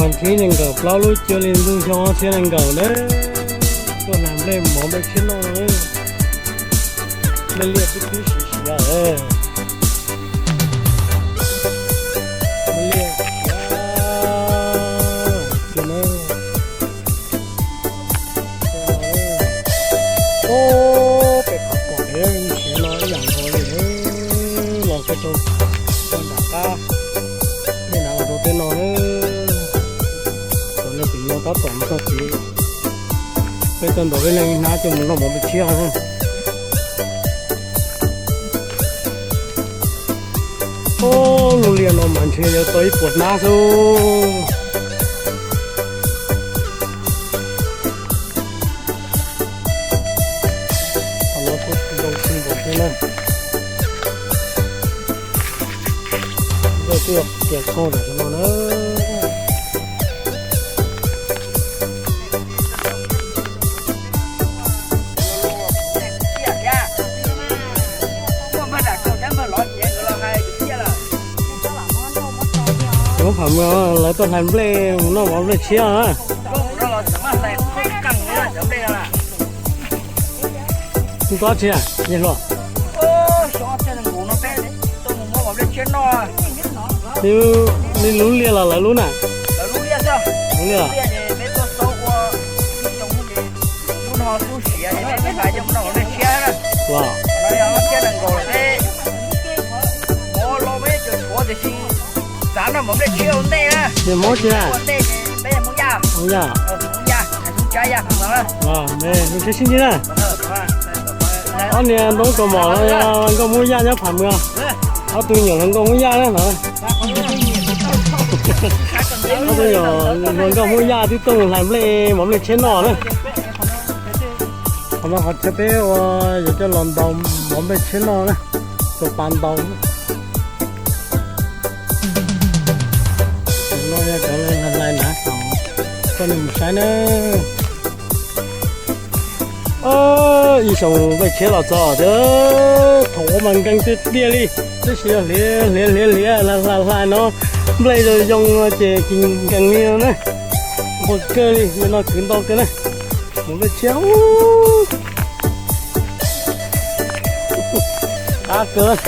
Vas thib nees nkaum plaub lub cuaj hli ntuj xyoo ob txhiab nees nkaum na, tuaj hlais nplej mov nplej tshiab noj na. Nplej liaj twb twb siav siav lawm. Nplej liaj siav tiag na. Ob peb qhov pom siav no ib yam nkaus li, los kiag rau nram qab, nej hnav rau tej no, tom no tim no tab tom mus txog tid, peb tau ntaus peb leeg hnab coj mus noj mov nplej tshiab na. Ob, lub liaj no mas ntshe yuav tau ib puas hnab xwb. Qhov no kuj zoo kawg nkaus thiab na. Nplej twb yog tias koj tam sim no na. Muab pham mws, lawv tuaj hlais nplej mus noj mov nplej tshiab na. Nws koj tsis yej hluas, nws lub liaj los lawv lub na? Lub liaj. Ces Hmoob tsis na? Hmoob Yaj. Zoo siab sib ntsib na. Ob niag ntoo kaus mom no yog nkauj Hmoob Yaj nyob pham mws. Ob tug nyuam hluas nkauj Hmoob Yaj na no. Ob tug nyuam hluas nkauj Hmoob Yaj twb tuaj hlais nplej mov nplej tshiab noj na. Qhov no qhov chaw peb ua yuav coj los ntaus mov nplej tshiab noj na, tus pas ntaus. No yog cov hlais hnav, koj mus saib na. Ib xyoo nplej tshiab los txog thiab, thaum ub mas nkeeg tiag tiag li, tab sis yog hliav hliav hliav hliav hlais hlais no, nplej zoo zoo ces tsis nkeeg li no na. Nquag kawg li, yog no kwv ntau kawg na. Mus nplej tshiab, qab kawg.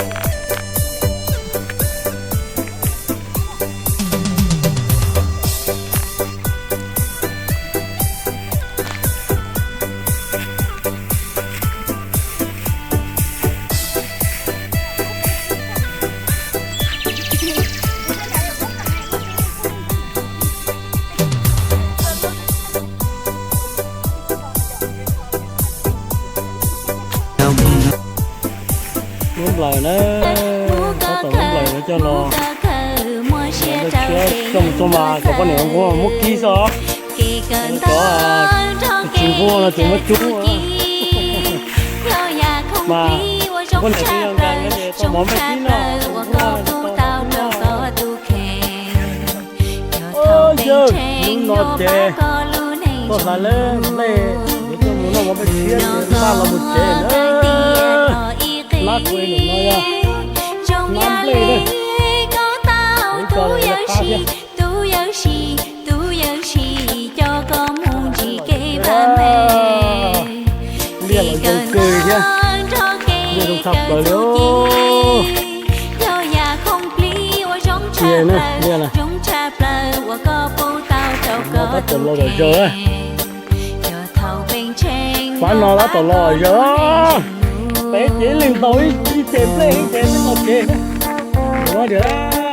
Muab nplaws na, tab tom muab nplaws yuav coj los, coj mus tso mas kom poj niam nquag muab kib xwb os. Cov tsis nquag no ces muab cub. Mas poj niam twb yog nkees no ces tau mov nplej tshiab noj, tsis nquag no ces tau nquag. Yawg, hnub no ces tuaj hlais lawm nplej, yuav tuaj mus noj mov nplej tshiab ces npaj los mus tsev na. Nab kuv nim no yog nab nplej na. Ib co lawm qab thiab. Liaj los zoo kawg thiab, liaj zoo tshaj plaws li. Cia na, liaj na. No tab tom los zom zaws. Pab no tab tom los zom zaws. Peb ces ib leeg ntaus ib ce nplej ib ce noj tsev. Ua tias